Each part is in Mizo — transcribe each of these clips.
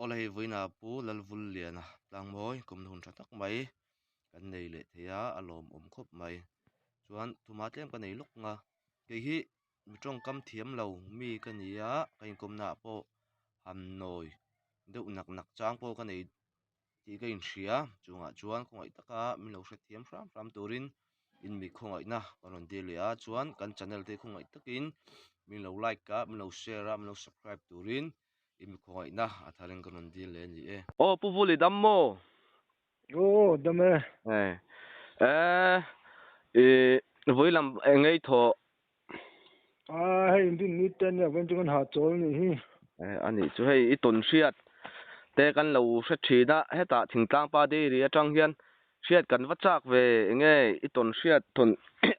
Awle hei vawiinah Pu Lalvulliana tlangmawi kawmna hun tha tak mai kan nei leh thei a, a lawmawm khawp mai. Chuan thuma tlem ka nei lawk ang a, kei hi mi tawngkam thiam lo mi ka ni a, ka inkawmna ah pawh han nawi deuh nak nak chang pawh ka nei tih ka inhria chungah chuan khawngaih taka min lo hrethiam hram hram turin in mi khawngaihna ka rawn dil leh a chuan kan channel te khawngaih takin min lo like a min lo share a min lo subscribe turin in mi khawngaihna a tharin ka rawn dil leh a ni e. Aw Pu Vuli dam maw? Aw dam e. E i vawilam engei thawh? A hei in ni te nia vawiin chu kan hahchawl a nih hi. E a nih chu hei i tawn hriat te kan lo hre thin a hetah thingtlang pa dairy atang hian hriat kan va chak ve enge i tawn hriat tawn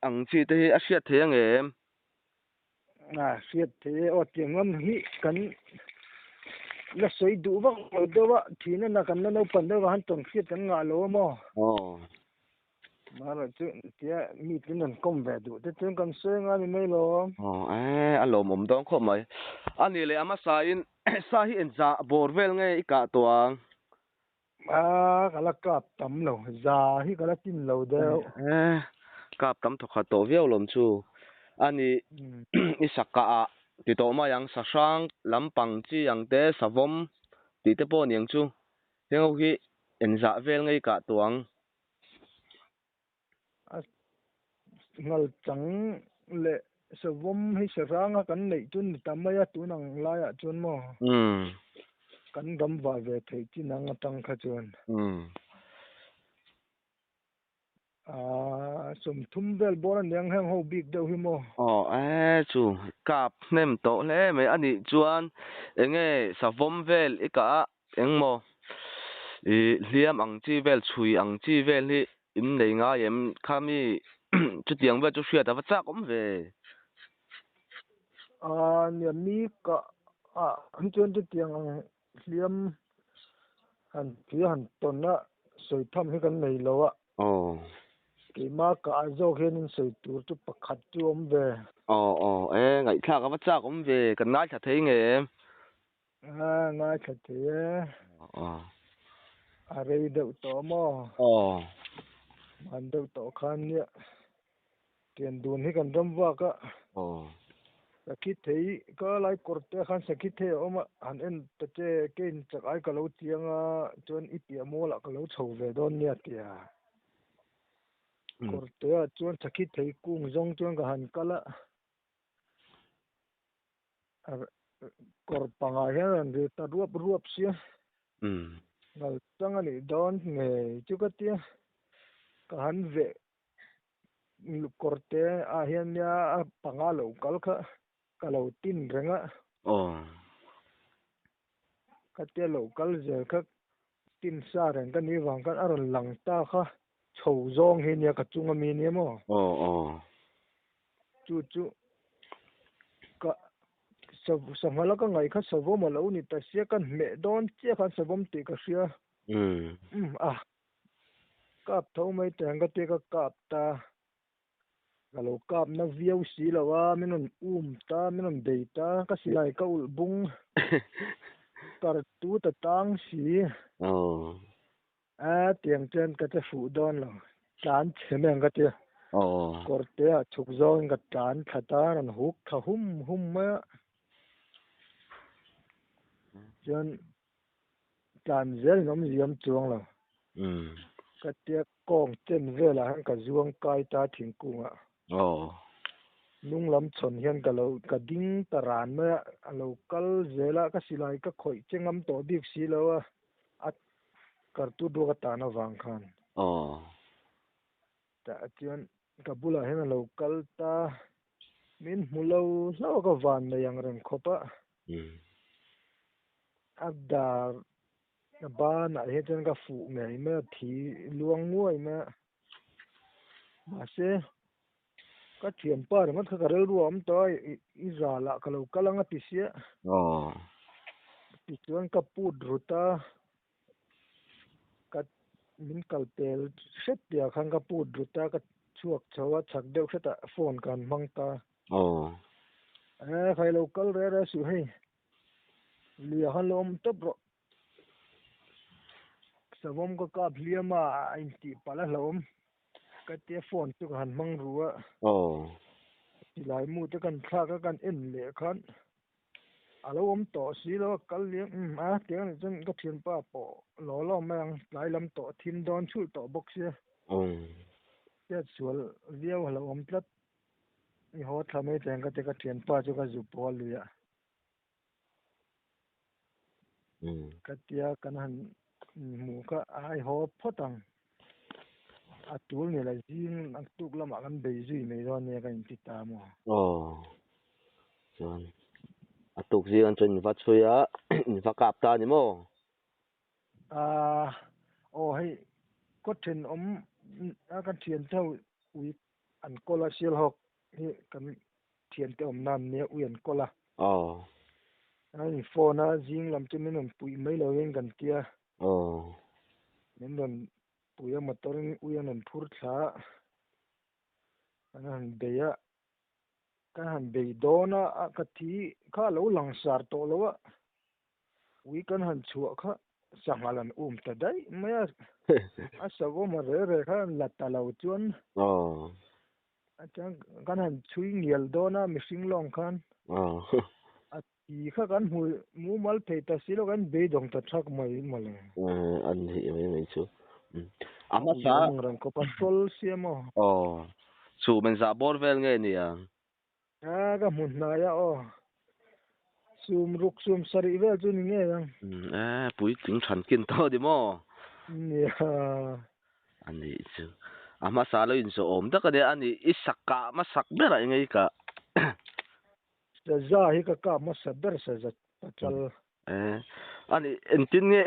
ang chi te hi a hriat thei ang em? A hriat thei e aw tiang lam hi kan la sawi duh vak lo deuh a thihna na kan la naupang deuh a han tawn hriat kan ngah lo a maw? Aw. Mahrawh chu tia mi tin an kawm ve duh te chuan kan sawi anga ni mai lo. Aw e a lawmawm dawn khawp mai. A nih leh a hmasa in sa hi en za bawr vel nge i kah tawh ang? A ka la kap tam lo, za hi ka la tin lo deuh. E kap tam thawkhat tawh viau lawm chu. A nih i sa kah ah ti tawh mai ang, sa hrang lampang chi ang te, savawm tih te pawh a ni ang chu. Heng ho hi en zah vel nge i kah tawh ang? A ngal chang leh savawm hei sahranga kan neih chu ni ta mai a tun ang laiah chuan maw kan ram vah ve theih chin ang atang kha chuan aaa 30 vel bawr a niang heng ho bik deuh hi maw. Aw e chu kap hnem tawh hle mai a nih chuan enge savawm vel i kah a Engmaw ih hliam ang chi vel chhui ang chi vel hi in nei ngai em kha mi chutiang vel chu hriat a va chak awm ve. Aa nia mi ka ah hi chuan chutiang ang hliam han thil han tawn a sawi tham hi kan nei lo a. Aw. Keimah ka ah zawk hian in sawi tur chu pakhat chu awm ve. Aw aw e ngaihthlak a va chak awm ve kan ngaithla thei nge em. A ngaithla thei e. A rei deuh tawh maw? Aw. Man deuh tawh khan nia. Tian dun hi kan ram vak a. Aw. Sakhi thei ka lai kawr te khan sakhi thei a awm a, han en ta che kein chak ai ka lo chiang a, chuan i piah mual ah ka lo chho ve dawn nia tia. Kawr te ah chuan sakhi thei kung zawng chuan ka han kal a. Kawr pangah hian rawn ri ta ruap ruap sia. Ngal chang a nih dawn ngei chu ka tia. Ka han veh kawr te ah hian nia a panga lo kal kha ka lo tin reng a. Ka tia lo kal zel kha tin sa reng ka nih vang khan a rawn lang ta kha chho zawng hi nia ka chung ami nia maw. Chu chu ka sangha la ka ngaih kha savawm a lo ni ta sia ka hmeh dawn chiah khan savawm tih ka hria. Umm a kap tho mai teh ang ka tia ka kap ta ka lo kap na viau si lo a min rawn um ta min rawn bei ta ka silai ka ulh bung kar tu ta tang si. A tiang chuan ka che fuh dawn lo, tlan chhe mai ang ka ti a. Kawr te ah chhuk zawngin ka tlan thla ta, rawn huk thla hum hum mai a. Chuan tlan zel in awm ziam chuang lo. Ka tia kawng chen velah hian ka zuang kai ta thingkungah. Hnung lam chhawn hian ka lo ka ding ta ran mai a, a lo kal zel a, ka silai ka khawih che ngam tawh bik si lo a. A kartu duak a tan avang khan. Aw. Tah chuan ka bulah hian a lo kal ta. Min hmu lo hlauh a ka van nei ang reng khawp a. A dar a banah hian chuan ka fuh ngei mai a, thi luang nguai mai a. Mahse, ka thianpa ringawt kha ka rilru a awm tawh a, i zalah ka lo kal ang a ti sia. Aw. Tichuan ka put rut a, ka min kal pel hret piah khan ka put rut a, ka chhuak chho a, chhak deuh hretah phone ka han hmang ta. Aw. E, khai lo kal reh reh suh hei, lui ah khan lo awm tawp rawh. Savawm ka kap hliam a, a intih palh a hlauhawm. Ka tia phone chu ka han hmang ru a. Aw. Silai mu te kan thlak a kan en leh khan a lo awm tawh si lo a kal liam umm a tiang anih chuan ka thianpa pawh law law mai ang tlai lam tawh thim dawn chhulh tawh bawk sia. Umm. Hriat sual viau a lo awm tlat. I haw thla mai teng ka tia ka thianpa chu ka zu pawh a lui a. Ka tia kan han hmuh kha a haw phawt ang. A tul ni la zing ang tuk lamah kan bei zui mai dawn nia ka inti ta maw. Aw chuan a tuk zing an chuan in va chhui a in va kap ta ni maw? Aaa aw hei khaw thenawm a kan thian te ho ui an kawl a Sialhawk hi kan thiante awm nan nia ui an kawl a. Aw. A in phone a zing lam chu min rawn puih mai lo in kan tia. Aw. Min rawn pui a motor in ui an rawn phur thla a. Kan han bei a. Kan han bei dawn a ka thi kha a lo langsar tawh lo a. Ui kan han chhuah kha sanghal an um ta daih mai a. A savawm a re re kha la ta lo chuan. Aw. A chuan kan han chhui ngial dawn a mihring lawng khan. Aw. A ti kha kan hmu mumal thei ta si lo kan beidawng ta thak mai mawle. An hi mai mai chu. A hmasa. Ui awm ang reng khawp a hrawl sia maw. Aw. Chu men zah bawr vel nge nia? A ka hmu hnai a aw. Sum ruk sum sarih vel chu ni ngei ang. E puitling than kin tawh ni maw? Nia. A nih chu. A hmasa lo inzawh awm tak a nia a nih i sak kah hmasak ber ah eng ei kah. Saza hi ka kah hmasa ber saza pachal. E a nih engtin nge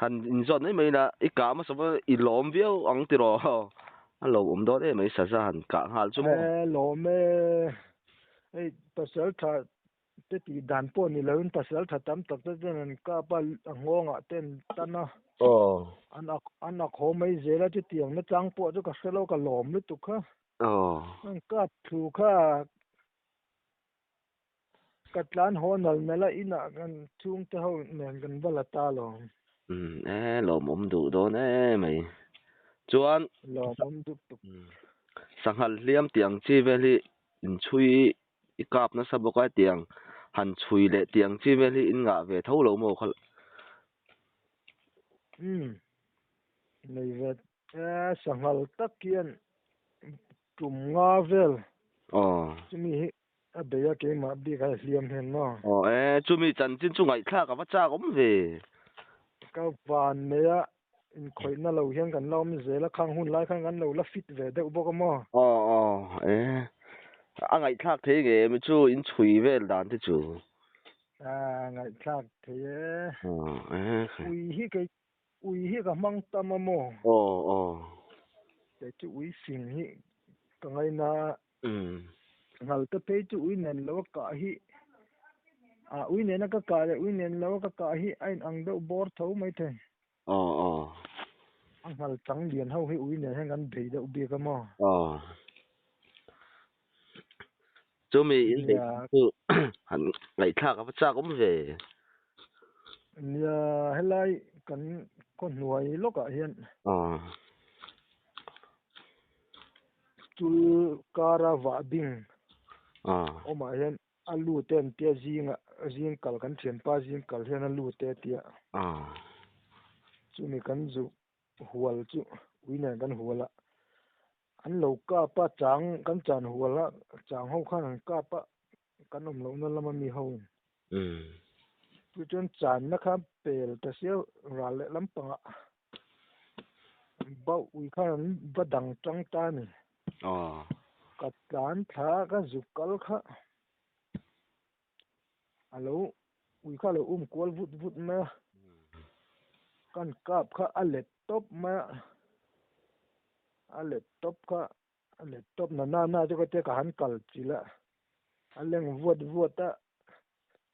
han inzawt mai mai ila i kah hmasa pawh i lawm viau ang tiraw a lo awm dawn em mai saza han kah nghal chu maw. E lawm e hei pasal tha te tih dan pawh ni loin pasal tha tam tak te chuan an kap a a nghawngah te an tan a aw an ak an ak haw mai zel a chutiang na chang pawh chu ka hre lo ka lawm lutuk kha aw an kap thu kha Ka tlan haw nal nal a inah kan chhungte ho nen kan va la ta lo. Umm e lawmawm duh dawn e mai. Chuan Lawmawm duh tuk. Sanghal hliam tih ang chi vel hi inchhui i kap nasa bawk a tiang han chhui leh tih ang chi vel hi in ngah ve tho lo maw kha. Umm nei ve e sanghal tak hian tum nga vel. Aw. Chumi hi A bei a keimah bik a hliam hian maw? Aw e, chumi chanchin chu ngaihthlak a va chak awm ve. Ka van nei a, inkhawihna lo hian kan la awm zel a, khang hun lai khan kan lo la fit ve deuh bawk a maw? Aw aw e, a ngaihthlak thei nge mi chu in chhui vel dan te chu? A ngaihthlak thei e. Aw e. Ui hi kei ui hi ka hmang tam a maw? Aw aw. Kei chu ui fing hi ka ngaina a. Umm. Ngal te phei chu ui nen lo a kah hi ah ui nena ka kah leh ui nen lo a ka kah hi a in ang deuh bawr tho mai thei. Aw aw. A ngal chang lian ho hi ui nen hian kan bei deuh bik a maw? Aw. Chumi in beih chu han ngaihthlak a va chak awm ve. Nia helai kan khaw hnuai lawkah hian. Aw. Chul kara vah ding awmah hian a lut e an tia zingah zing kal kan thianpa zing kal hian a lut e a tia. Chumi kan zu hual chu ui nen kan hual a an lo kap a chang kan chan hual a chang ho khan an kap a kan awm lohna lama mi ho in. Chu chuan channa kha pel ta sia ral leh lampangah Bauh ui khan an va dang tang ta a ni. Ka tlan thla ka zuk kal kha a lo ui kha a lo um kual vut vut mai a. Kan kap kha a let tawp mai a. A let tawp kha a let tawp na na na chu ka tia ka han kal chilh a. A leng vuat vuat a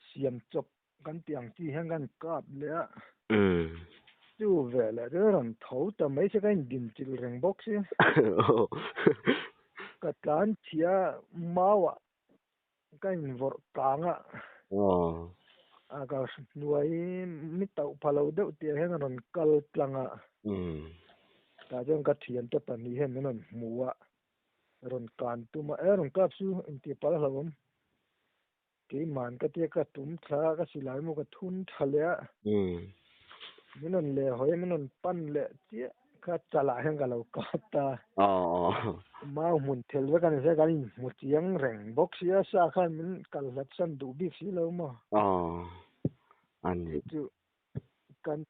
siam chawp Kan tih ang chi hian kan kap leh a. Chu ve leh chu rawn tho ta mai se ka indin chilh reng bawk si. Ka tlan chhia mauah ka invawrh kang a. A ka hnuai mi tauh pha lo deuh tih ah hian a rawn kal tlang a. Tah chuan ka thiante pahnih hian min rawn hmu a, rawn kan tum a, e rawn kap chu intih palh a hlauhawm. Keiman ka tia ka tum thla a, ka silai maw ka thun tha leh a. Min rawn leh hawi a, min rawn pan leh chiah kha chalah hian ka lo kap ta. Mau hmun thel vek a ni sia, kan inhmu chiang reng bawk sia, sa khan min kal hlat san duh bik si lo maw. Chu chu kan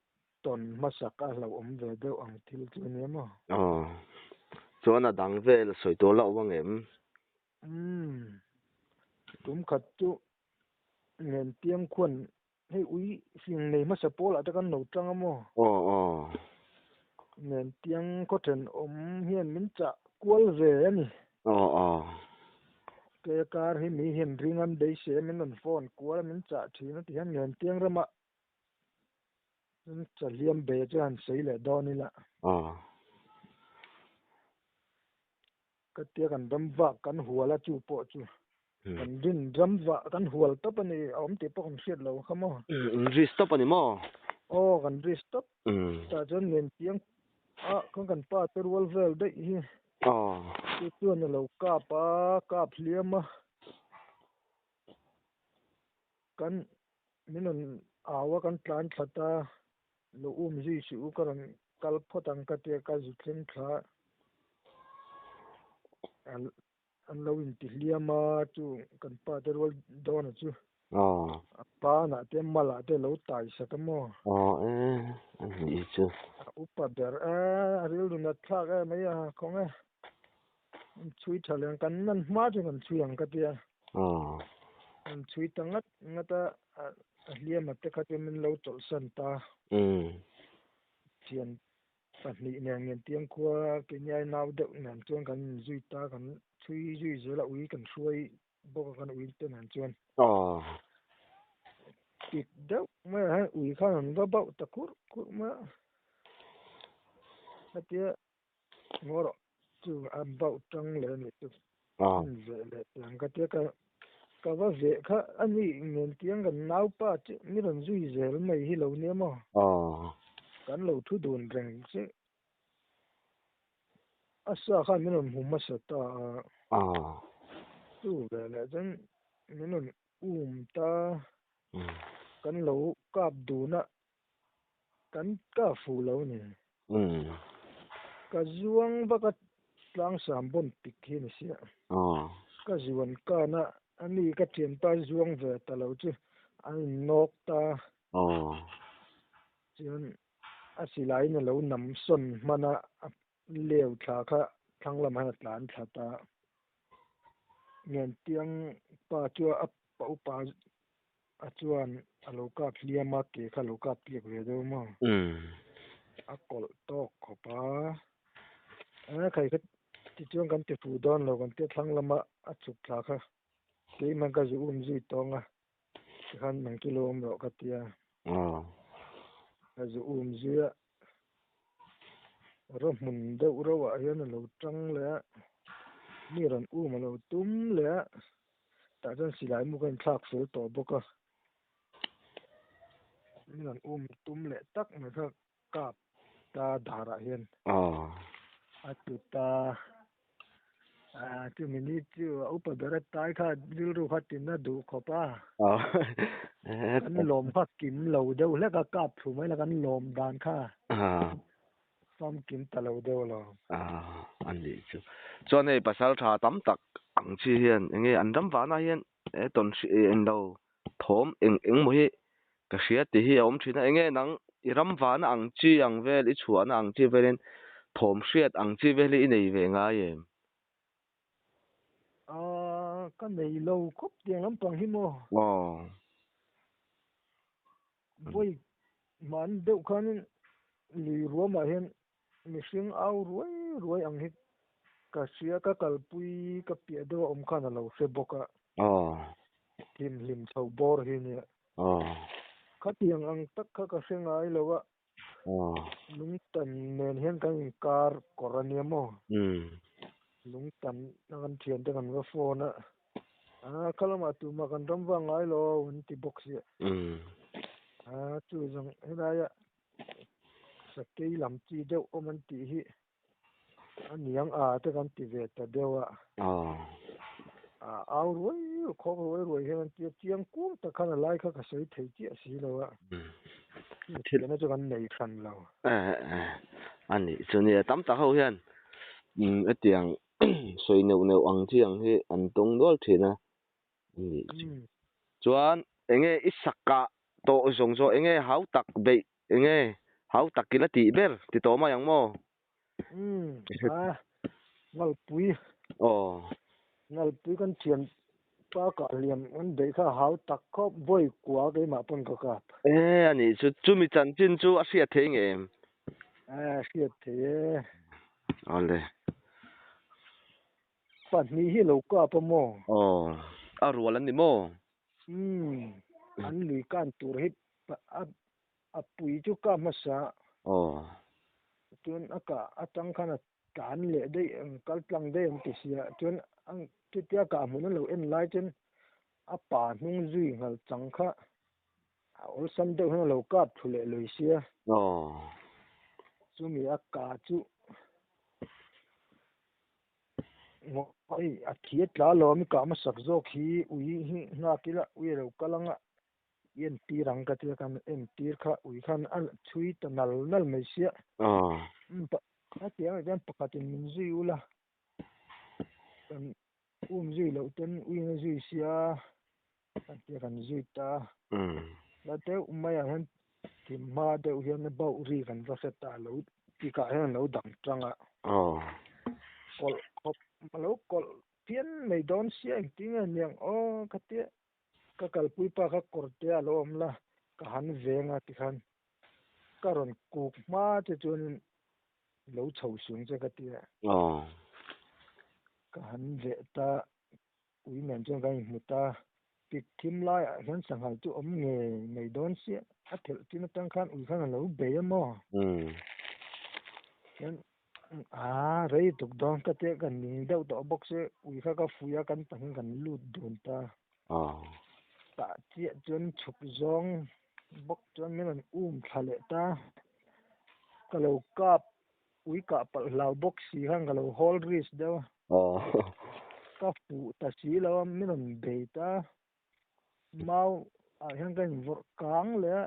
tawn hmasak a hlauhawm ve deuh ang thil chu a nia maw. Chuan a dang vel sawi tur la awm ang em? Umm, tum khat chu Ngentiang khuan hei ui fing nei hmasa pawl ah te kan lo tang a maw? Aw aw. Ngentiang khaw thenawm hian min chah kual ve a ni. Aw aw. Ke kar hi mi hian ring an beisei a min rawn phone kual a min chah thin a ti hian Ngentiang ramah Chahliam be chu han sawi leh dawn ila. Aw. Ka tia kan ram vak kan hual a chu pawh chu kan rin ram vah kan hual tawp a ni a awm tih pawh kan hriat lo kha maw. In ri stop a ni maw? Aw kan ri stop. Tah chuan nen chiang a khan kan pa te rual vel daih hi. Aw. Chu chuan a lo kap a kap hliam a. Kan min rawn au a kan tlan thlat a lo um zui suh u ka rawn kal phawt ang ka tia ka zu thleng thla a an lo inti hliam a chu kan pa te rual dawn a chu a panah te malah te lo tai sak a maw. Aw e a nih chu. A upa ber e a rilru nat thlak em mai a khawng e. An chhui tha leh ang, kan nan hma chu kan chhui ang ka tia. An chhui ta ngat ngat a, a hliam a te kha chu min lo chawlhsan ta. Thian pahnih nen ngen tiang khua keiniai nau deuh nen chuan kan inzui ta, kan chhui zui zel a, ui kan hruai bawk a kan ui te nen chuan. Pik deuh mai ah hian ui khan an va bauh ta khurh khurh mai a. Hetia Ngaw rawh chu a bauh tang leh a nih chu an veh leh teh ang ka tia ka ka va veh kha a ni nen tiang kan naupa chu mi rawn zui zel mai hi lo nia maw kan lo thu dun reng che a sa khan min rawn hmu hmasa ta a chu veh leh chuan min rawn um ta kan lo kap dun a Kan ka fuh lo ni. Ka zuang vak a tlangsam bawn pik hi ni sia. Ka zuan kan a, a mi ka thianpa zuang ve ta lo chu a innawk ta. Chuan a silaiin a lo nam sawn hman a, a leu thla kha thlang lamah hian a tlan thla ta. Ngentiang pa chu a pa upa A chuan a lo kap hliam a, ke kha a lo kap tliak ve deuh maw? A kawlh tawk khawp a. A khai kha tichuan kan ti fu dawn lo, kan tia thlang lama a chhuk thla kha keimah ka zu um zui tawng a, tikhan nang chu lo awm rawh ka tia. Ka zu um zui a, raw hmun deuh rauh ah hian a lo tang leh a, mi rawn um a lo tum leh a. Tah chuan silai mu ka inthlak fel tawh bawk a, min rawn um tum leh tak mai kha kap ta darah hian a tlu ta a, chumi ni chu a upa ber a tai kha rilru kha tina duh khawp a, kan lawm kha kim lo deuh hlek a, kap thlu mai la kan lawm dan kha. Famkim ta lo deuh lo. Ah, a nih chu. Chuan hei pasal tha tam tak ang chi hian enge an ram vana hian e tawn hri e englo thawm eng eng maw hi ka hria tih hi a awm thin a. Enge nang i ram vana ang chi ang vel i chhuahna ang chi velin thawm hriat ang chi vel hi i nei ve ngai em? Ah, ka nei lo khawp tiang lampang hi maw? Aw. Vawi hman deuh khanin lui ruamah hian mihring au ruai ruai ang hi ka hria, ka kalpui ka piah deuh a awm khan a lo hre bawk a. Hlim hlim chho bawr hi nia. Khatiang ang tak kha ka hre ngai lo a. Lungtan nen hian kan inkar kawr a nia maw? Lungtan a kan thiante kan va phone a. A kha lamah tumah kan ram vang ngai lo an ti bawk sia. A chu zawng helaia sakei lam chi deuh awm an tih hi a niang a te kan ti ve ta deuh a. A au ruai khawk ruai ruai hian an tia chiang kuang tak khan a lai kha ka sawi thei chiah si lo a. Thianna chu kan nei hran lo. A nih chu nia tam tak ho hian hetiang sawi neuh neuh ang chi ang hi an tawng nual thin a. Anih chu. Chuan enge i sakah tawh zawng zawng enge hau tak beih enge hau tak ila tih ber ti tawh mai ang maw? Umm a Ngalpui. Aw. Ngalpui kan thian pa kah hliam kan beih kha hau tak khawp vawi kua keimah pawn ka kap. E anih chu chumi chanchin chu a hriat thei nge em? A hriat thei e. Awle. Pahnih hi lo kap a maw? Aw, a rual an ni maw? Umm, an lui kan tur hi a pui chu kap hmasa. Aw. Chuan a kah atang khan a tlan leh daih ang, kal tlang daih ang ti sia. Chuan chutia kah hmun a lo en lai chuan a pa hnung zui nghal chang kha a awlsam deuh hian a lo kap thu leh lui sia. Aw. Chumi a kah chu Hei a thi a tla lo a mi kah hmasak zawk hi ui hi nghak ila ui a lo kal anga i entir ang ka tia khan entir kha ui khan a chhui ta nal nal mai sia hetiang ah chuan pakhatin min zui ula kan um zui loh ten uiin a zui sia kan tia kan zui ta la deuh maiah hian thim hma deuh hian a bauh ri kan va hre ta lo tikah hian a lo dang tang a kawlh khawp a lo kawlh phian mai dawn sia engtin nge niang aw ka tia ka kalpui pa kha kawr te a lo awm la ka han veng a tikhan ka rawn kuk hma che chuanin lo chho sung che ka tia ka han veh ta. Ui nen chuan kan inhmu ta. Pik thim laiah hian sanghal chu awm ngei mai dawn sia. A thelh chin atang khan ui khan a lo bei a maw? Chuan aa rei tuk dawn ka tia ka ning deuh tawh bawk sia. Ui kha ka fuih a kan pahnih kan lut dun ta. Tah chiah chuan chhuk zawng bawk chuan min rawn um thla leh ta. Ka lo kap Ui kah palh hlau bawk si khan ka lo hawl risk deuh a. Ka fuh ta si lo a, min rawn bei ta. Mau ah hian ka invawrh kang leh a.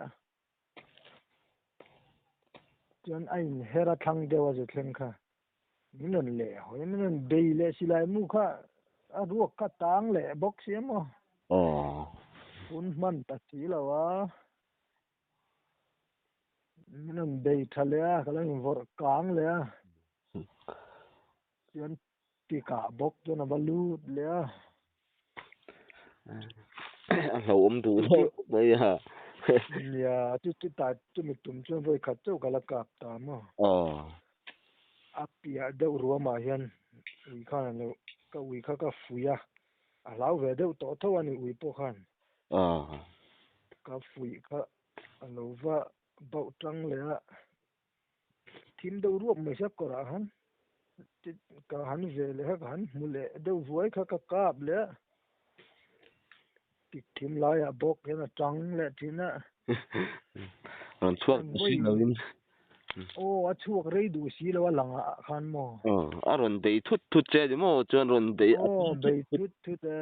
Chuan a inher a thlang deuh a zu thleng kha. Min rawn leh hawi a, min rawn bei leh si lai mu kha a ruak kha tang leh bawk si a maw. Hun hman ta si lo a. Min rawn bei tha leh a, ka lo invawrh kang leh a. Chuan tikah bawk chuan a va lut leh a. A hlauhawm duh hlauh mai a. Nia, chu chutah chumi tum chuan vawi khat chauh ka la kap ta maw. A piah deuh ruamah hian ui khan a lo, ka ui kha ka fuih a, a hlau ve deuh tawh tho a ni ui pawh khan. Ka fuih kha a lo va bauh tang leh a, thim deuh ruap mai sia kawrah khan ka han ve leh kha ka han hmu leh deuh vuai kha ka kap leh a, tik thim laiah bawk hian a tang leh thin a. Rawn chhuak si lovin. Aw a chhuak rei duh si lo a langah khan maw. Aw a rawn bei thut thut che ni maw chuan rawn bei a bei thut thut e.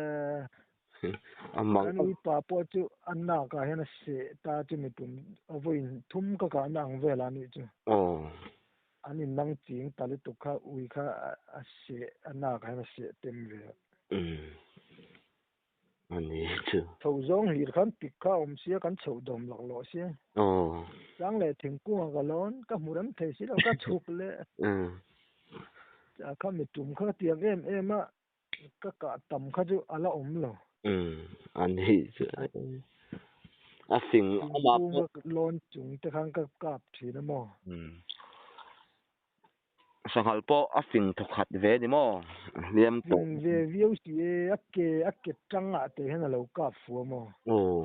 A mang Kan uipa pawh chu a nak ah hian a seh ta chu mipum a vawiin thum ka kahna ang vel a nih chu. Aw. An in nang ching ta lutuk kha ui kha a seh a nak ah hian a seh tem ve a. Umm. A ni chu. Chho zawng hlir khan pik kha a awm sia kan chhoh dawm lak lawh sia. Aw. Tlang leh thingkung ah ka lawn ka hmu rem thei si lo ka chhuk leh. Umm. Kha mitum kha ka tiang em em a. Ka kah tam kha chu a la awm lo. Umm a ni chu a fing amah pawh. Thingkung lawn chung te khan ka kap thin a maw? Umm sanghal pawh a fing thawkhat ve ni maw? Hliam tawh. Fing ve viau si e, a ke a ke tang ah te hian a lo kap fu a maw? Aw.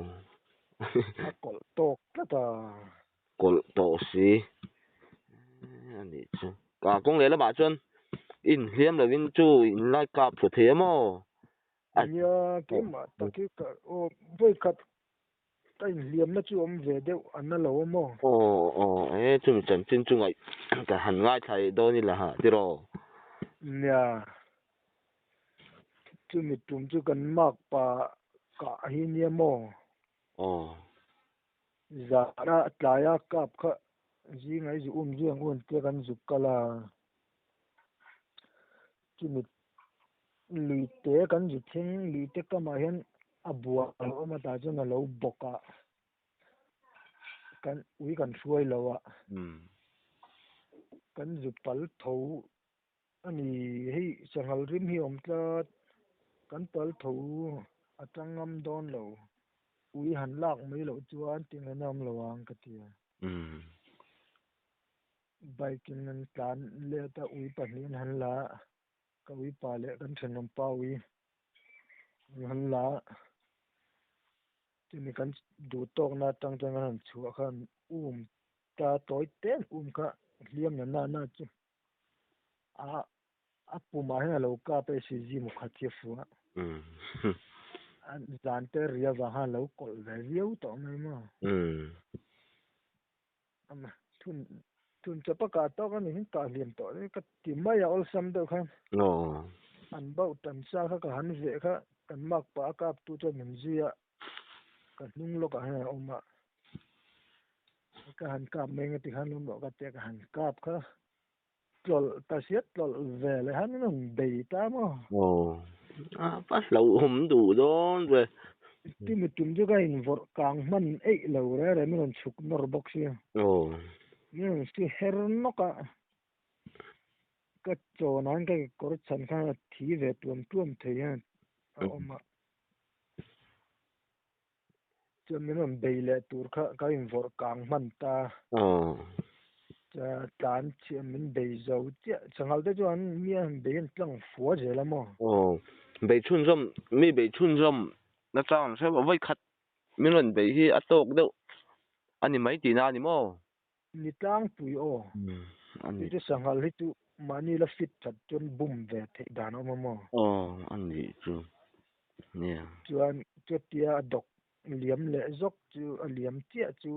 A kawlh tawk tlat a. Kawlh tawh si a nih chu. Ka kawng leh lamah chuan in hliam lovin chu in lai kap thlu thei a maw? Nia keimah tak hi ka aw vawi khat A inhliamna chu awm ve deuh a na lo a maw? Aw aw e chumi chanchin chu ngaih ka han ngaithla leh dawn ila ha tiraw? Nia, chumi tum chu kan mark pa kah hi nia maw? Aw. Zana tlaia kap kha zinga i zu um zui ang u an tia kan zuk kal a, chumi Lui te kan zu thleng, lui te kamah hian a bua a lo awm a tah chuan a lo bawk a, kan ui kan hruai lo a, kan zu pal tho a ni, hei sanghal rim hi a awm tlat, kan pal tho a tang ngam dawn lo, ui han lak mai loh chuan tinghna a awm lo ang ka ti a. Bike in an tlan let a, ui pahnih an han la a, ka ui pa leh kan thenawm pa ui an han la a, chumi kan duh tawkna atang chuan kan han chhuah khan um ta tawi te an um kha hliam na na na chu a a pumah hian a lo kap a si zim khat hi a fuh a, zan te ria vang khan a lo kawlh ve viau tawh mai maw. Ama thun thun chawp a kah tawk a ni hi kah hliam tawh e ka ti mai a awlsam deuh khan. Aw. An bauh tan sa kha ka han veh kha kan mark pah a kap tu chuan min zui a ka hnung lawkah hian a awm a ka han kap mai ang e tikhan awm rawh ka tia ka han kap kha tlawlh ta hriat tlawlh ve leh han in rawn bei ta maw? Aw, a va hlauhawm duh dawn ve. Timi tum chu ka invawrh kang hman eih lo reng reng min rawn chhuk nawr bawk sia. Aw. Min rawn si her nawk a, ka chawn ah hian ka kekawr chhan khan a thi ve tuam tuam thei hian a awm a. Chuan min rawn bei leh tur kha ka invawrh kang hman ta. Aw. Tlan chiah min bei zo chiah. Sanghal te chuan mi a han bei an tlang fua zel a maw? Aw. Bei chhunzawm, mi bei chhunzawm na chang an hre vawi khat min rawn bei hi a tawk deuh a ni mai tihna a ni maw? Ni tlangpui aw. A ni. Chu sanghal hi chu mahni la fit that chuan bum ve theih dan a awm a maw? Aw, a nih chu. Nia. Chuan chutia a dawk liam leh zawk chu a liam chiah chu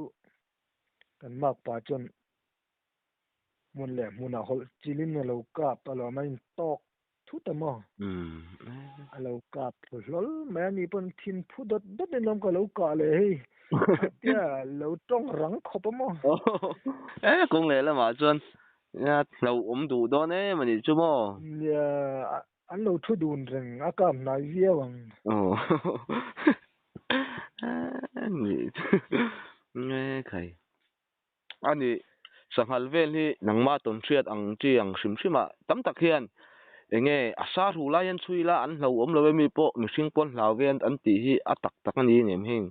kan makpa chuan hmun leh hmunah hawlh chilin a lo kap a lawm a intawk thut a maw? A lo kap thlu hlawl mai a ni pawn thin phu dawt dawt in lawm ka lo kah leh hei a tia lo tawng rang khawp a maw? E kawng leh lamah chuan hlauhawm duh dawn em a nih chu maw? Nia an lo thu dun reng a kap hnai viau ang. Aw nih chu e khai. A ni, sanghal vel hi nangmah tawn hriat ang chi ang hrim hrim ah tam tak hian enge a sa ru lai an chhui la an hlauhawm lo emi pawh mihring pawn hlau ve an tih hi a tak tak a ni nem heng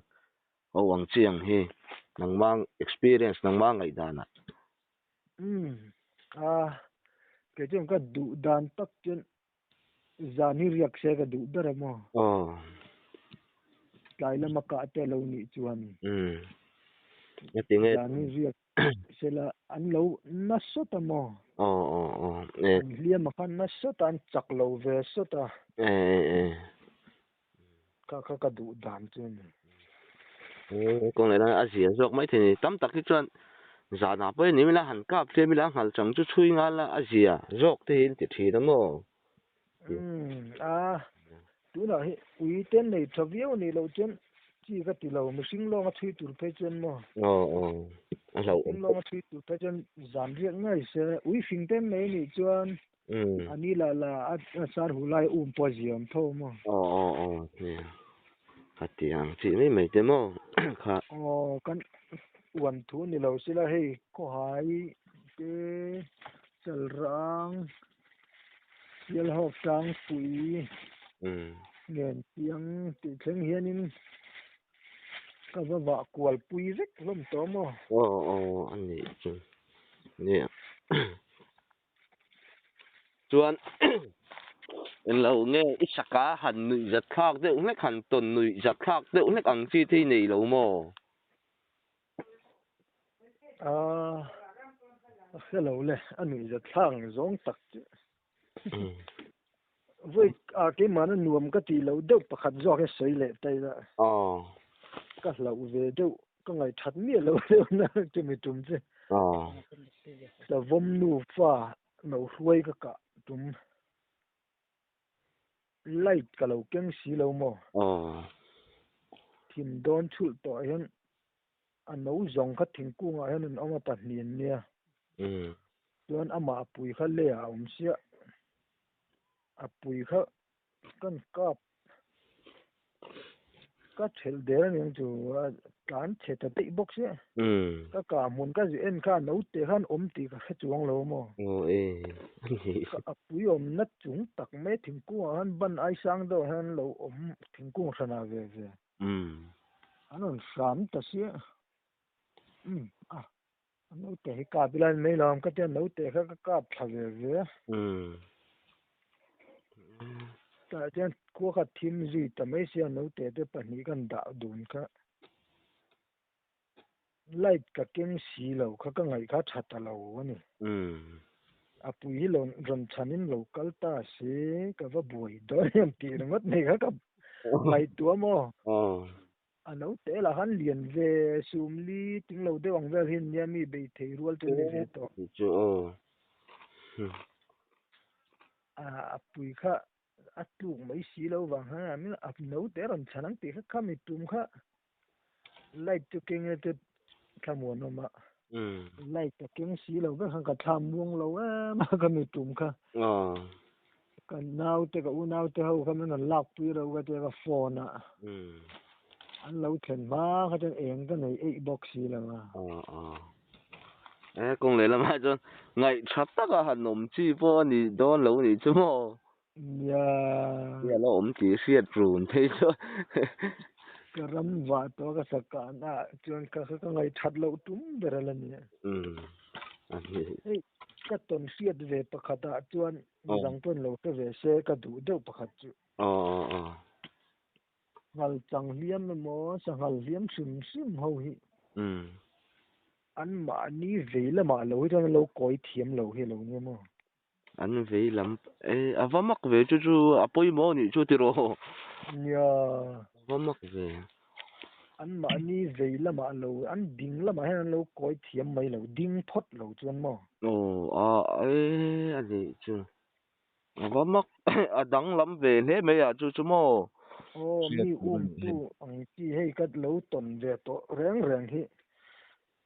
ho ang chi ang hi nangmah experience nangmah ngaihdan ah. Umm a kei chuan ka duh dan tak chuan zan hi riak se ka duh ber a maw? Aw. Tlai lama kah te lo nih chuan. Umm. Ngati nge? Zan hi riak se la an lo na sawt a maw? Aw aw aw. E. An hliam a khan na sawt a, an chak lo ve sawt a. E e e. Kha kha ka duh dan chu a ni. E kawng leh a zia zawk mai thei a ni. Tam tak hi chuan zanah pawh hi ni ila han kap tlem ila a nghal chang chu chhui nghal a, a zia zawk te hi an ti thin a maw? Umm a, tunah hi ui te nei tha viau a nih loh chuan chi ka ti lo, mihring lawnga chhui tur phei chuan maw? Aw aw, a hlauhawm. Mihring lawnga chhui tur phei chuan zan riak ngei se, ui fing te nei a nih chuan A ni lah lah a sar hu lai um pawh a ziam tho maw? Aw aw aw nia ka ti ang chih mai mai te maw kha. Aw kan uan thu ni lo sila hei khawhai te chalrang sialhawk tlangpui nen chiang tih thleng hianin ka va vah kual pui vek hlawm tawh maw? Aw aw a nih chu nia. Chuan englo nge i saka han nuih zat thlak deuh hlek han tawn nuih zat thlak deuh hlek ang chi te hi nei lo maw? Aaa a hre lo le a nuih zat thlak ang zawng tak chu. Vawi a keimahna nuam ka tih loh deuh pakhat zawk hi sawi leh ta ila. Aw. Ka hlauh ve deuh, ka ngaihthat miah lo deuh na chumi tum che. Savawm nufa lo hruai ka kah tum. Light ka lo keng si lo maw? Thim dawn chhulh tawh hian a no zawng kha thingkungah hian an awm a pahnih an nia. Chuan amah a pui kha leh ah a awm chiah. A pui kha kan kap ka thelh der aniang chu a tlan chhe ta daih bawk sia. Ka kah hmun ka zih en kha a naute khan awm tih ka hre chuang lo maw. Ka a pui awmna chung tak mai thingkungah khan ban ai sang deuhah hian an lo awm thingkung hranah ve ve. An rawn hram ta sia. A naute hi kap ila an mai lo ang ka tia naute kha ka kap thla ve ve a. Tah chuan khua kha thim zui ta mai sia naute te pahnih kan dah dun kha. Light ka keng si lo kha ka ngaih kha tha ta lo a ni. A pui hi lo rawn chhanin lo kal ta se ka va buai dawn em tih ringawt mai kha ka ngaihtuah maw. A lo te lah khan lian ve sumli ting lo deuh ang vel hi nia mi bei thei rual chu ni ve tawh. A pui kha a tluk mai si lo vang khan a naute a rawn chhan ang tih kha khami tum kha light chu keng ila chu thlamuan awm a light a keng si lo vek khan ka thla muang lo em a khami tum kha ka naute ka unaute ho kha min rawn lak pui reuh ka tia ka phone a an lo thlen hma kha chuan eng ka nei eih bawk si lo a. E kawng leh lamah chuan ngaih tha taka han awm chi pawh a ni dawn lo nih chu maw? Nia. Hi a lo awm tih hriat run phei chuan. Ka ram vah tawh ka sakahna ah chuan ka ka ngaih that loh tum ber a la ni. Umm a ni. Hei ka tawn hriat ve pakhat ah chuan midang pawn lo hre ve se ka duh deuh pakhat chu. Aw aw aw. Nghal chang hliam emaw sanghal hliam hrim hrim ho hi. Umm. An mahni vei lamah lo hi chuan an lo kawi thiam lo hi a lo nia maw? An vei lam e a va mak ve chu chu a pawimawh anih chu tiraw? Nia. A va mak ve. An mahni vei lamah lo an ding lamah hian an lo kawi thiam mai lo ding phawt lo chuan maw? Aw a e a nih chu. A va mak a danglam ve hle mai ah chu chu maw? Aw mi um tu ang chi hei ka lo tawn ve tawh reng reng hi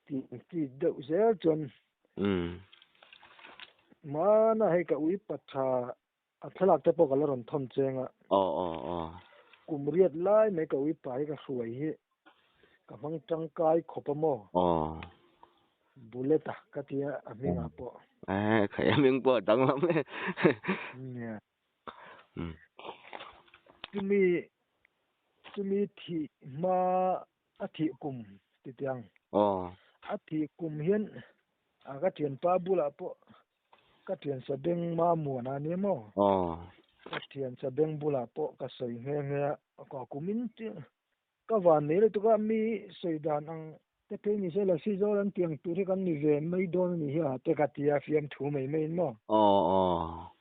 tih chi deuh zel chuan hmana hei ka ui patha a thlalak te pawh ka la rawn thawn cheng a. Aw aw aw. Kum riat lai mai ka ui pa hi ka hruai hi ka hmang tangkai khawp a maw? Aw. Bullet a ka ti a, a hmingah pawh. Eh, khai a hming pawh a danglam e. Nia. Chumi, chumi thih hma a thih kum ti tiang. Aw. A thih kum hian a ka thianpa bulah pawh ka thian Sabeng Mamuana a nia maw? Aw. Ka thian Sabeng bulah pawh ka sawi nghe nghe a, ka kumin Ka van nei lutuk a, mi sawi dan ang te phei ni se Lasi zawl an tiang tur hi kan ni ve mai dawn a ni hi a te ka ti a, fiamthu mai mai in maw? Aw aw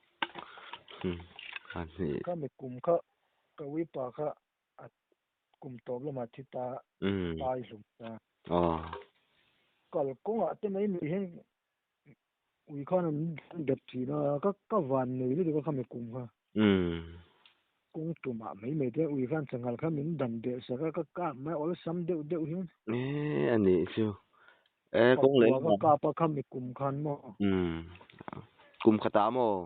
a ni. Kha mi kum kha ka uipa kha a kum tawp lamah thi ta tai hlum ta. Aw. Kal kawngah te mai mai hian ui khan an bet thin a, ka ka van nei lutuk a kha mi kum kha. Kawng tumah mai mai te ui khan sanghal kha min dan beh sak a, ka kap mai awlsam deuh deuh hian. E a nih chu. E kawng leh Pakua ka kap a kha mi kum khan maw. Kum khatah maw?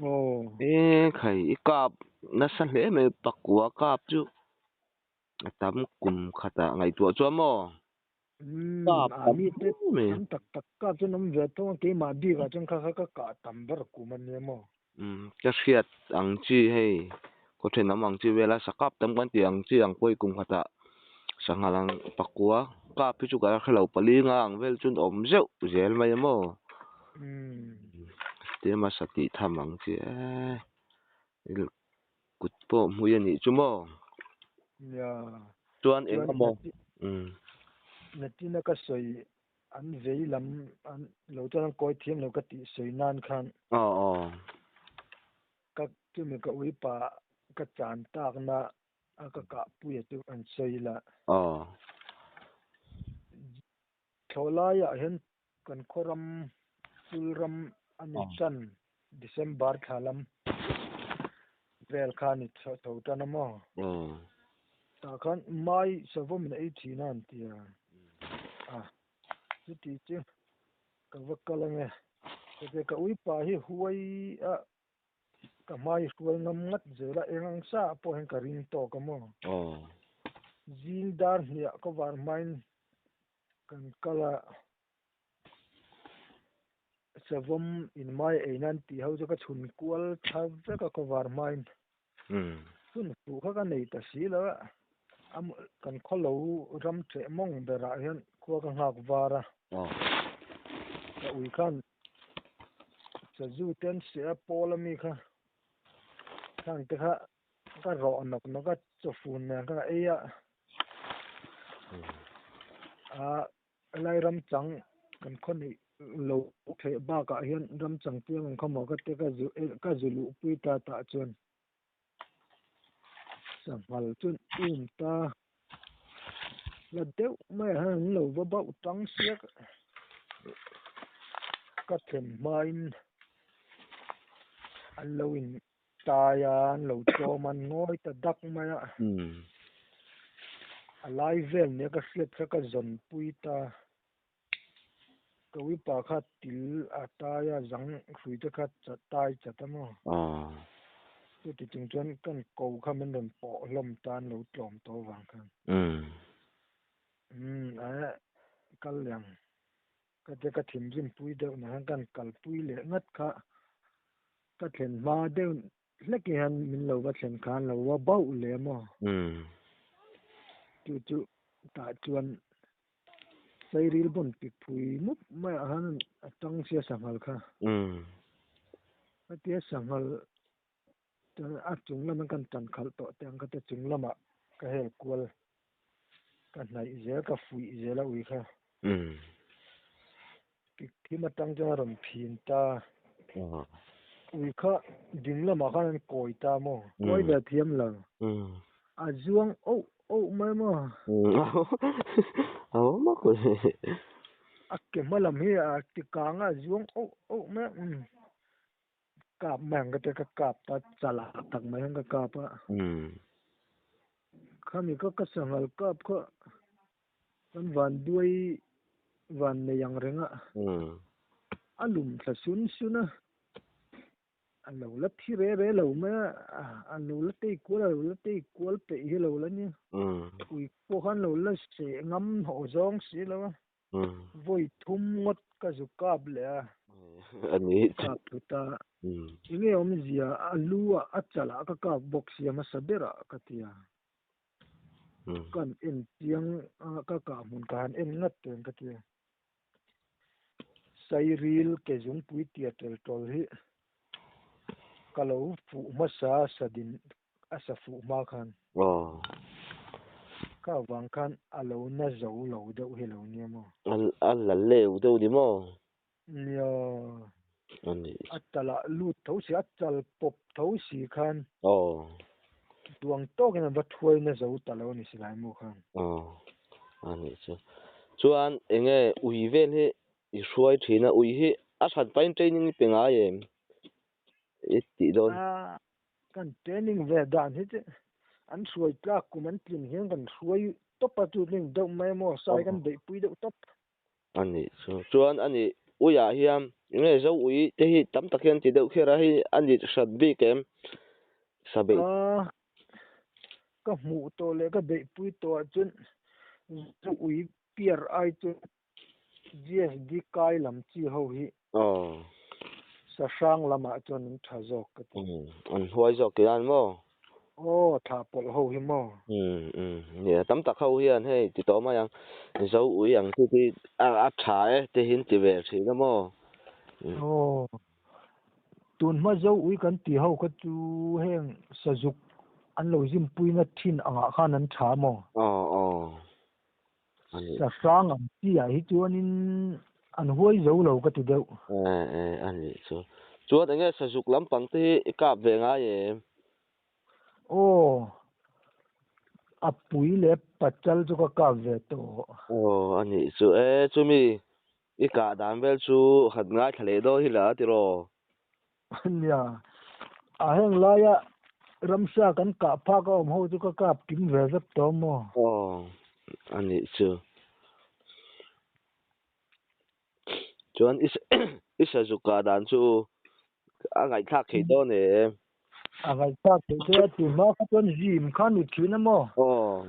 Aw. E khai i kap nasa hle mai pakua kap chu a tam kum khatah ngaihtuah chuan maw? Umm a mi te tam tak tak kap chuan awm ve tawng a keimah bik ah chuan kha kha ka kah tam ber kum a nia maw. Umm ka hriat ang chi hei khaw thenawm ang chi vela sakap tam kan tih ang chi ang pawh i kum khatah sanghal ang pakua kap hi chu ka la hrelo pali nga ang vel chuan awm zeuh zel mai a maw. Umm. Tia sa tih tham ang chi e kut pawh hmui a nih chu maw? Nia. Chuan eng emaw? Umm. Natina ka sawi an vei lam an lo chuan an kawi thiam lo ka tih sawi nan khan. Aw aw. Ka chumi ka uipa ka chan takna A ka kah pui a chu an sawi la. Aw. Thlawhlaiah hian kan khaw ram chul ram a ni tan December thla lam vel kha a ni tho tan a maw? Tah khan mai savawm in a ei thin a an ti a. A chuti chu ka va kal ange. Chuti ka uipa hi huai a ka hmai hruai ngam ngat zel a, eng ang sa ah pawh hian ka ring tawk a maw? Zing dar hniah ka var hmain kan kal a, savawm in mai ei nan tih ho chu ka chhun kual thla vek a ka var hmain. Chhun fuh kha ka nei ta si lo a, kan khaw lo ram ṭeh mawng berah hian khua ka nghak var a, ka ui khan Sazu te an seh a, pawl ami kha khang te kha ka rawh nawk nawk a, chawfun nen khan a ei a. Aa helai ram chang kan khaw neih lo theih bakah hian ram chang piang ang kha maw ka te ka zu ka zu luhpui ta tah chuan Sanghal chuan um ta la deuh mai ah hian an lo va bauh tang siak ka thlen hmain an lo in tai a an lo tlawm a an ngawi ta dak mai a a lai vel nia ka hriat kha ka zawn pui ta. Ka uipa kha til a tai a, zang hrui te kha tai chat a maw? Chuti chung chuan kan ko kha min rawn pawh hlawm ta an lo tlawm tawh vang khan. Umm a kal leh ang. Ka te ka thinrim pui deuh na khan kan kalpui leh ngat kha ka thlen hma deuh hlek hian min lo va thlen khan lo va bauh leh maw? Chu chu tah chuan Sairil bawn pik phui mup maiah khan a tang sia sanghal kha. Hetia sanghal a chung lama kan tan khalh tawh te ang kha te chung lamah ka hel kual ka hnaih zel ka fuih zel a ui kha. Pik thim atang chuan a rawn phin ta. Ui kha ding lamah khan an kawi ta maw? Kawi ve thiam lo. A zuang auh auh mai maw? A ke hma lam hi a ti kang a, a zuang auh auh mai a. Kap mai ang ka tia ka kap ta chalah tak mai hian ka kap a. Khami kha ka sanghal kap kha kan van duai van nei ang reng a. A lum thla sun sun a. A lo la thi re re lo mai a, a lo la tei kual a lo la tei kual peih hi lo la nia. Ui pawh khan lo la seh ngam hnawh zawng si lo a. Vawi thum ngawt ka zu kap leh a. Kap thut a. Enge awmzia a lu ah a chalah ka kap bawk sia hmasa berah ka ti a. Kan en chiang a ka kah hmun ka han en ngat teng ka ti a. Sairil ke zungpui tia tel tawl hi ka lo fuh hmasa sadin a sa fuh hma khan. Kha vang khan a lo na zo lo deuh hi lo nia maw? A la leu deuh ni maw? Nia. A chalah lut tho si, a chal pawp tho si khan. Duang tawkin an va thuai na zo ta lo a ni silai mu khan. Aw, a nih chu. Chuan enge ui vel hi i hruai thin a, ui hi a hran pahin training i pe ngai em? I tih dawn. A, kan training ve dan hi chu an hruai tlak kum an tlin hian kan hruai tawp a, chu tlin deuh mai a maw, sai kan beihpui deuh tawp. A nih chu. Chuan a nih uiah hian enge zo ui te hi tam tak hian ti deuh kher a, hei a ni hrat bik em? Sa beih. A, ka hmuh tawh leh ka beihpui tawh ah chuan zo ui piar ai chuan GSD kai lam chi ho hi sa hrang lamah chuan an tha zawk ka ti. An huai zawk tih nan maw? Aw, thlah pawlh ho hi maw? Nia, tam tak ho hian hei ti tawh mai ang, Zo ui ang chu ti a tha e te hi an ti ve thin a maw? Aw, tun hma Zo ui kan tih ho kha chu heng sazuk an lo zimpuina thin angah khan an tha maw? Aw, aw. Sa hrang ang chi ah hi chuanin an huai zo lo ka ti deuh. Eh eh a nih chu. Chuan enge sazuk lampang te hi i kap ve ngai em? Aw. A pui leh pachal chu ka kap ve tawh. Aw a nih chu e, chumi i kah dan vel chu han ngaithla leh dawn hi la tiraw? Nia, a heng laia ramsa kan kah phak a awm ho chu ka kap kim ve vek tawh maw? Aw a nih chu. Chuan i i sazuk kah dan chu a ngaihthlak theih dawn em? A ngaihthlak theih che a, tun hma kha chuan gym kha ni thin a maw? Aw.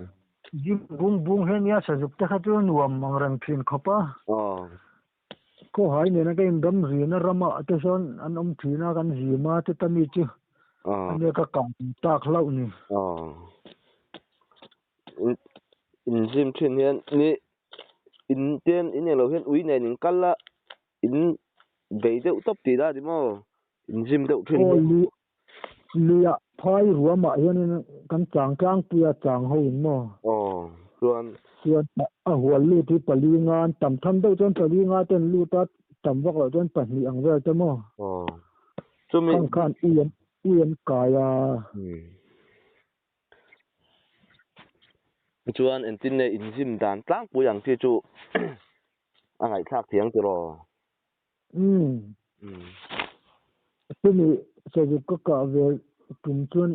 Gym bung bung hian nia sazuk te kha chu nuam ang reng thin khawp a. Aw. Khawhai nena ka inram rian a ramah te sawn an awm thin a, kan gym a chuta mi chu ania ka kah tak hlauh ni. Aw. In gym thin hian ni in ten in englo hian ui nen in kal a in bei deuh tawp tih la ni maw in gym deuh thin hian. Aw luiah phai ruamah hianin kan chang tlangpui a chang ho in maw. Aw chuan. Chuan a hual lut hi pali nga an tam tham deuh chuan pali nga te an lut a tam vak loh chuan pahnih ang vel te maw. Aw chumi. Khang khan ui an ui an kai a. Chuan engtin nge in zim dan tlangpui ang chi chu a ngaihthlak thiang tiraw? Umm. Chumi sazuk ka kah ve tum chuan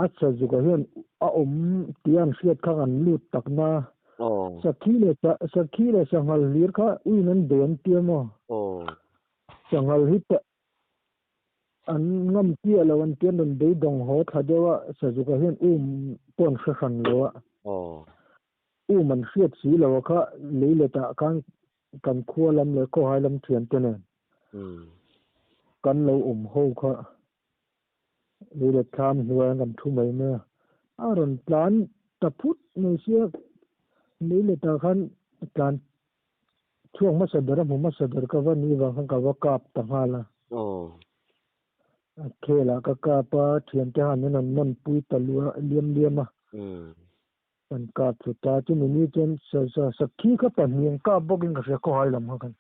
a sazuk ah hian a awm tih an hriat kha an lut tak na. Sakhi leh sakhi leh sanghal hlir kha uiin an bei an tia maw? Sanghal hi An ngam chiah lo an tian rawn beidawng haw thla deuh a, Sazuka hian um pawh an hre hran lo a. Um an hriat si lo a kha lei letah khan kan khua lam leh khawhai lam thiante nen kan lo awm ho kha lei let thlam hnuaiah kan thu mai mai a. A rawn tlan ta phut mai sia lei letah khan tlan Chhuak hmasa ber a hmu hmasa ber ka va ni vang khan ka va kap ta nghal a. A khelah ka kap a, thiante han in an nawn pui ta liam liam a. Kan kap thlu ta, chumi ni chuan sakhi kha pahnih an kap bawkin ka hria khawhai lam kha khan.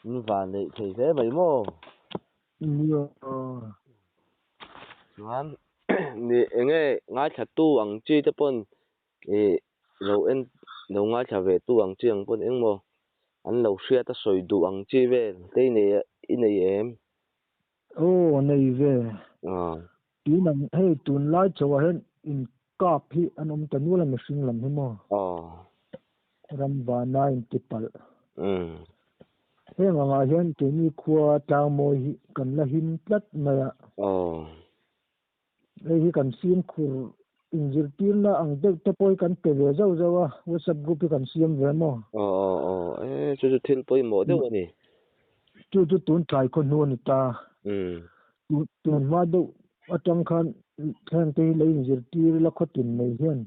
In van neih thei hle mai maw? Nia. Chuan ni enge ngaithla tu ang chi te pawn Ih lo en lo ngaithla ve tu ang chi ang pawn engmaw an lo hriat a sawi duh ang chi vel te i nei i nei em? Aw nei ve. Tun ang hei tunlai chauh ah hian in kap hi an awm ta nual a mihring lam hi maw? Ram vana in ti palh. Heng angah hian keini khua tlangmawi hi kan la him tlat mai a. Hei hi kan fimkhur inzirtirna ang deuh te pawh hi kan pe ve zauh zauh a, WhatsApp group hi kan siam ve maw? Aw aw aw, e chu chu thil pawimawh deuh a ni. Chu chu tun tlai khaw hnu a ni ta. Tun hma deuh atang khan heng te hi lo inzirtir ila khaw tin mai hian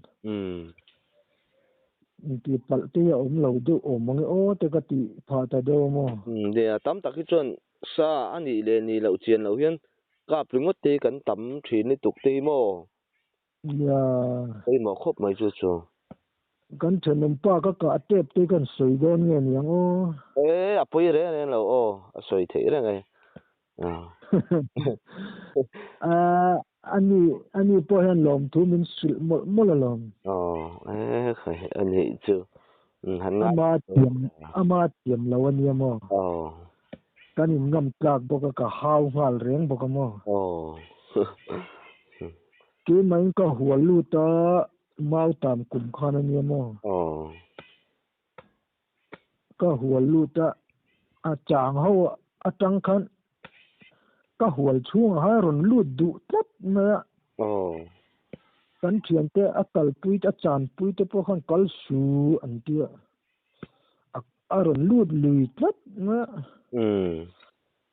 intih palh te hi a awm lo deuh awm ang e aw te ka tih phah ta deuh a maw? Nia, tam tak hi chuan sa a nih leh nih loh chian loh hian Kap ringawt te hi kan tam thin lutuk te hi maw? Nia. Pawimawh khawp mai chu chu. Kan thenawm pa ka kah tep te kan sawi dawn nge niang aw. E a pawi reng reng lo aw, a sawi theih reng e. A ani ani pawh hian lawmthu min hrilh mawlh mawlh alawm. Aw e khai anih chu. Han ngai. Ama thiam ama thiam lo ania maw. Aw. Kan in ngam tlak bawk a, ka hau nghal reng bawk a maw? Aw. Keimah in ka hual lut a, mau tam kum khan a nia maw? Aw. Ka hual lut a, a chang ho atang khan ka hual chhungah khan a rawn lut duh tlat mai a. Aw. Kan thiante a kalpui a chanpui te pawh khan kal su an ti a. A rawn lut lui tlat mai a.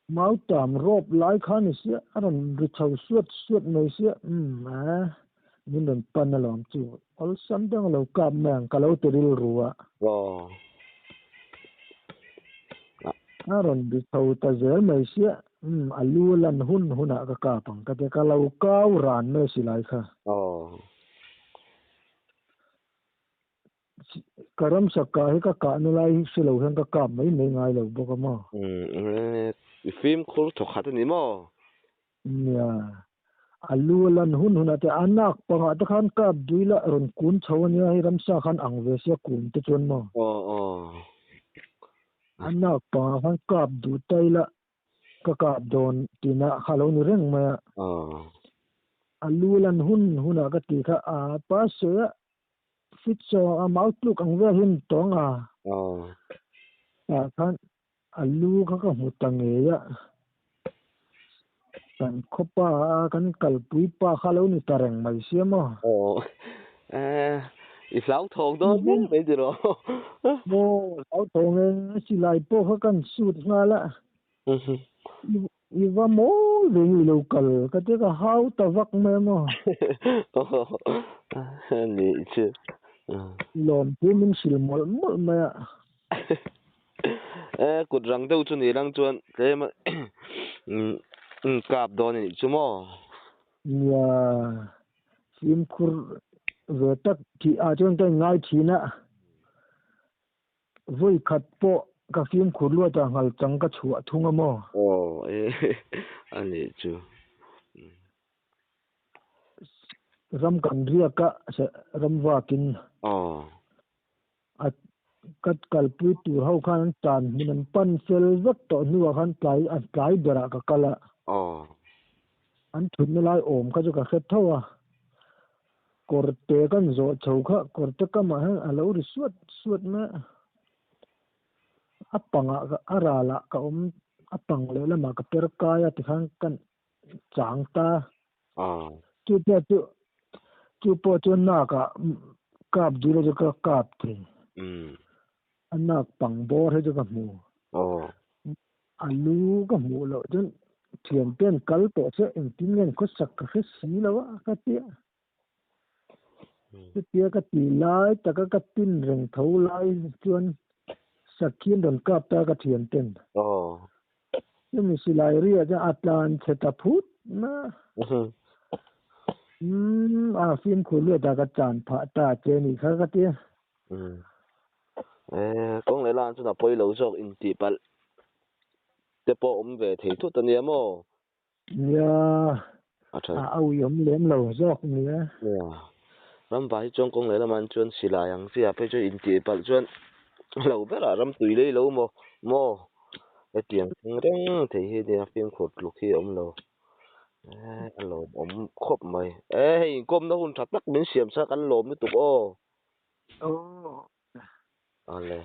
Mau tam rawp lai kha ni sia, a rawn ri chho suat suat mai sia, umm a, min rawn pan alawm chu, awlsam deuh a lo kap mai ang ka lo ti rilru a. A rawn ri chho ta zel mai sia, umm a lu a lan hun hunah ka kap ang ka ti a, ka lo kau ran mai si lai kha. Ka ramsa kah hi ka kahna lai hi hre lo hian ka kap mai mai ngai lo bawk a maw? Umm i fimkhur thawk khat a ni maw? Nia. A lu a lan hun hunah te a nak pangah te khan kap dui la rawn kun chho a nia hei ramsa khan ang ve sia kum te chuan maw. Aw aw. A nak pangah khan kap duh ta ila ka kap dawn tihna kha lo ni reng mai a. Aw. A lu a lan hun hunah ka tih kha a pa sawi a fit saw a mau tluk ang vel hian tawng a. Aw. Tah khan A lu kha ka hmu ta ngei a, kan khawpa kan kalpui pa kha lo ni ta reng mai sia maw? Aw, eh, i hlauthawng dawn hle mai tiraw? Maw, hlauthawng e, silai pawh kha kan sut nghal a, i va mawi ve nge i lo kal ka tia ka hau ta vak mai a maw? Aw, nih chu. Lawmthu min hrilh mawlh mawlh mai a. E kut rang deuh chu ni lang chuan tlem in kap dawn a nih chu maw? Nia, fimkhur ve tak tih ah chuan ka inngai thin a, vawi khat pawh ka fimkhur luat ah nghal chang ka chhuah thung a maw? Aw e a nih chu. Ram kan riak a, ram vakin. Aw. A ka kalpui tur ho khan an tan hmun an pan fel vek tawh hnuah khan tlai an tlai berah ka kal a. Aw. An thutna lai awm kha chu ka hre tho a. Kawrte kan zawh chho kha kawrte kamah hian a lo ri suat suat mai a. A pangah ka a ralah ka awm a pang lehlamah ka per kai a tikhan kan chang ta. Aw. Chu pawh chu chu pawh chu nakah kap dil chu ka kap thei. Umm. A nak pang bawr hi chu ka hmu. Aw. A lu ka hmuh loh chuan thiante an kal tawh che engtin nge an khawsak ka hre si lo a ka ti a. Chutia ka ti lai taka ka tin reng tho lai chuan sakhi an rawn kap ta ka thianten. Aw. Chumi silai riah chuan a tlan chhe ta phut mai a. Umm a fimkhur luat ah ka chan phah ta che anih kha ka ti a. Umm. Eh kawng leh lan chuan a pawi lo zawk intih palh te pawh awm ve thei thut ania maw? Nia, a auiawm lem lo zawk nia. Nia, ramva hi chuan kawng lehlam ah chuan silai ang chi ah phei chuan intih palh chuan lo berah ram tui lei lo maw maw hetiang thleng reng thei hi nia fimkhur tluk hi a awm lo eh a lawmawm khawp mai eh hei inkawmna hun tha tak min siam sa kan lawm lutuk aw. Aw. Awle.